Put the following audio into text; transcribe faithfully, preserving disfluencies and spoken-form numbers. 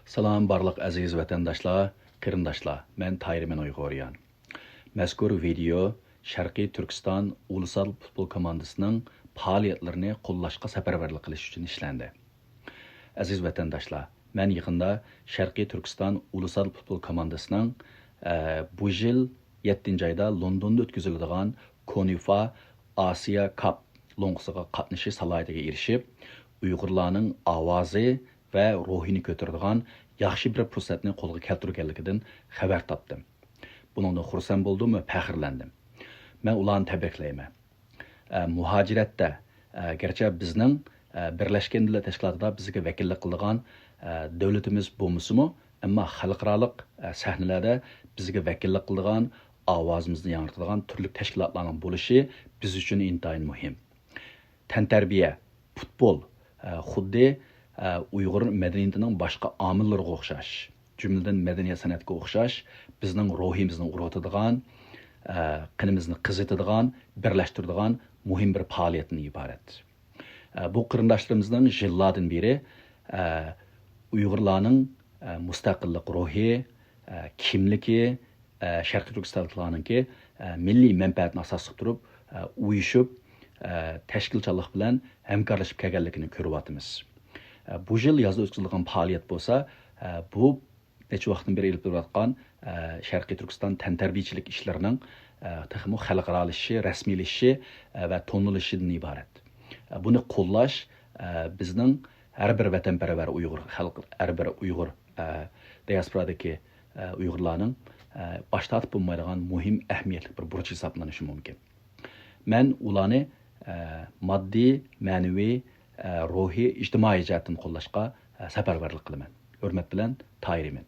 سالام بارلىق ئەزىز ۋەتەنداشلار، قېرىنداشلار، مەن تايىرمەن ئۇيغۇريان. مەزكۇر ۋىدېئو شەرقىي تۈركىستان ئۇلۇسال پۇتبول كوماندىسىنىڭ پائالىيەتلىرىنى قوللاشقا سەپەرۋەرلىك قىلىش ئۈچۈن ئىشلەندى. ئەزىز ۋەتەنداشلار، مەن يېقىندا شەرقىي تۈركىستان ئۇلۇسال پۇتبول كوماندىسىنىڭ، ئە، بۇ يىل يەتتىنچى ئايدا لوندوندا ئۆتكۈزۈلىدىغان كونىفا ئاسىيا كاپ لوڭقىسىغا قاتنىشىش سالاھىيىتىگە ئېرىشىپ، ئۇيغۇرلارنىڭ ئاۋازى ۋە روھىنى كۆتۈرىدىغان ياخشى بىر پۇرسەتنى قولغا كەلتۈرگەنلىكىدىن خەۋەر تاپتىم. بۇنىڭدىن خۇرسەن بولدۇم ۋە پەخىرلەندىم. مەن ئۇلارنى تەبرىكلەيمەن. ئە، مۇھاجىرەتتە، ئە، گەرچە بىزنىڭ، ئە، بىرلەشكەن دۆلەت تەشكىلاتىدا بىزگە ۋەكىللىك قىلىدىغان، ئە، دۆلىتىمىز بولمىسىمۇ، ئەمما خەلقئارالىق، ئە، سەھنىلەردە بىزگە ۋەكىللىك قىلىدىغان، ئاۋازىمىزنى ياڭرىتىدىغان تۈرلۈك تەشكىلاتلارنىڭ بولۇشى بىز ئۈچۈن ئىنتايىن مۇھىم. تەنتەربىيە، پۇتبول، ئە، خۇددى، ئە، ئۇيغۇر مەدەنىيىتىنىڭ باشقا ئامىللىرىغا ئوخشاش، جۈملىدىن مەدەنىيەت سەنئەتكە ئوخشاش، بىزنىڭ روھىمىزنى ئۇرغۇتىدىغان، ئە، قېنىمىزنى قىزىتىدىغان، بىرلەشتۈرىدىغان مۇھىم بىر پائالىيەتتىن ئىبارەت. ئە، بۇ قېرىنداشلىرىمىزنىڭ يىللاردىن بېرى، ئە، ئۇيغۇرلارنىڭ، ئە، مۇستەقىللىق روھى، ئە، كىملىكى، ئە، شەرقىي تۈركىستانلىقلارنىڭكى، ئە، مىللىي مەنپەئەتىنى ئاساس قىلىپ تۇرۇپ، ئە، ئۇيۇشۇپ، ئە، تەشكىلچانلىق بىلەن ھەمكارلىشىپ كەلگەنلىكىنى كۆرۈۋاتىمىز. ئە، بۇ يىل يازدا ئۆتكۈزۈلىدىغان پائالىيەت بولسا، ئە، بۇ نەچچە ۋاقىتتىن بېرى ئېلىپ بېرىلىۋاتقان، ئە، شەرقىي تۈركىستان تەنتەربىيەچىلىك ئىشلىرىنىڭ، ئە، تېخىمۇ خەلقئارالىشىشى، رەسمىيلىشىشى، ئە، ۋە تونۇلۇشىدىن ئىبارەت. ئە، بۇنى قوللاش، ئە، بىزنىڭ ھەر بىر ۋەتەنپەرۋەر ئۇيغۇر خەلق، ھەر بىر ئۇيغۇر، ئە، دىياسپورادىكى، ئە، ئۇيغۇرلارنىڭ، ئە، باش تارتىپ بولمايدىغان مۇھىم ئەھمىيەتلىك بىر بۇرچ ھېسابلىنىشى مۇمكىن. مەن ئۇلارنى، ئە، ماددىي، مەنىۋى، ئە، روھىي، ئىجتىمائىي جەھەتتىن قوللاشقا، ئە، سەپەرۋەرلىك قىلىمەن. ھۆرمەت بىلەن، تايىرمەن.